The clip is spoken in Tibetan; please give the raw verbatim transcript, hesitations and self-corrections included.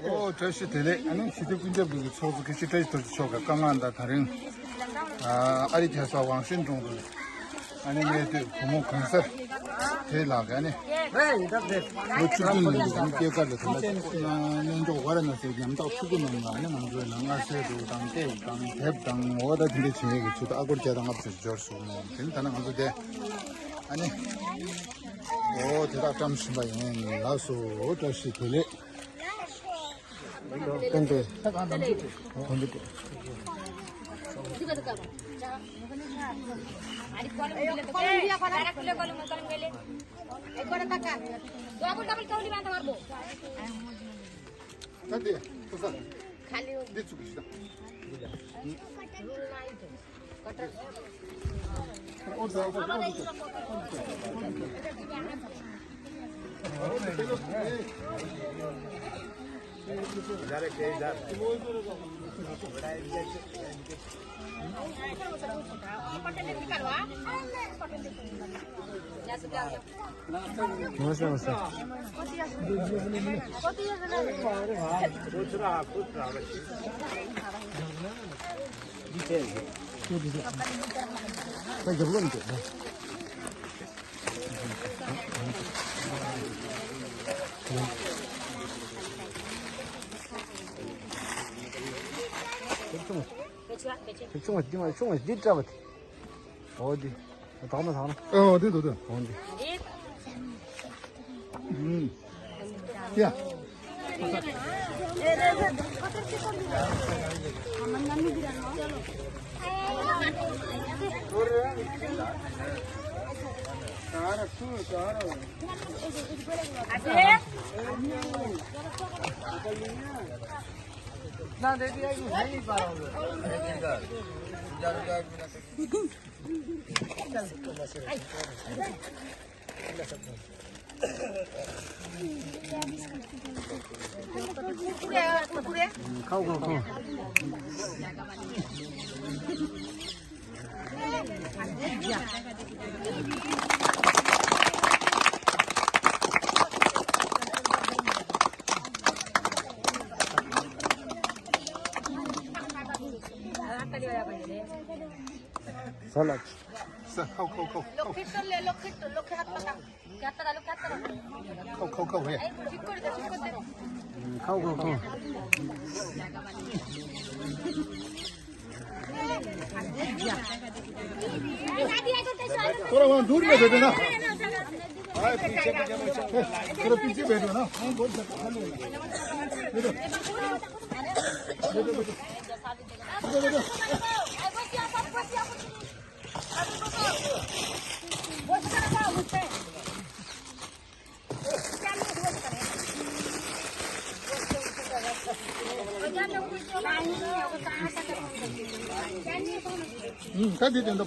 ཨོ་བཀྲ་ཤིས་བདེ་ལེགས། ཨ་ནི་སྤྱི་འཐུས་ཀུན་ཁྱབ་ལུགས་ཀྱི་ཚོགས་གཙོ་དགེ་བཤེས་བཀྲ་ཤིས་རྡོ་རྗེ་མཆོག་གི་བཀའ་མངགས་དང་དེ་རིང་ཨ་རི་རྒྱལ་ས་ཝང་ཤིང་ཏོང་དུ་ཨ་ནི་གནས་སྡོད་བུ་མོ་གང་ཟེར་དེ་ལགས་ཀྱི་ཨ་ནི་ལོ་བཅུ་བདུན་ལོན་དུས་ཨ་ནི་སྐྱེས་སྐར་ལ་དེ་ལ་གནས་མཆོག་ཝཱ་ར་ཎ་སིའི་ཉམ་ཐག་ཕྲུ་གུ་རྣམས་ལ་ཨ་ནི་ང་ཚོས་ལ་མངའ་གསོལ་དུ་དང་སྐད་དང་དེབ་དང་འོ་ད་དེ་འདྲ་བྱེད་མཁན་གྱི་ཚུལ་དུ་ཨ་སྒོར་བརྒྱ་དང་ལྔ་བཅུ་འབྱོར་སོང་། དེ་ནི་ད་ནི་ང་ཚོ་དེ་ཨ་ནི། ཨོ་དེ་དག་བཀྲམ་བཞིན་པ་ཡིན། ལགས་སོ། བཀྲ་ཤིས་བདེ་ལེགས། ཏན་ཏན། ཏན་ཏན། འདི་ཚུགས་ཤིག་ཆུང་བ་འདི་མ་ཆུང་བ་འདི་འདྲ་བ་དེ། འོ་འདི། དག་མ་དག་ན། ཨ་འོ་འདི་འདུག་འདུག་འོ་འདི། ཡ། ཁོ་ཁོ་ཁོ། ཁོ་ཁོ་ཁོ་ཧེ། ཁོ་ཁོ་ཁོ། ཁོ་རང་དབང་འདུར་ནས་བསྡད་ན། ཁོ་རང་པི་ཅི་བས་འགྲོ་ན། ཁོ་རང་འདུར་ནས་བསྡད་ན། ད་འདི་དོན་དུ།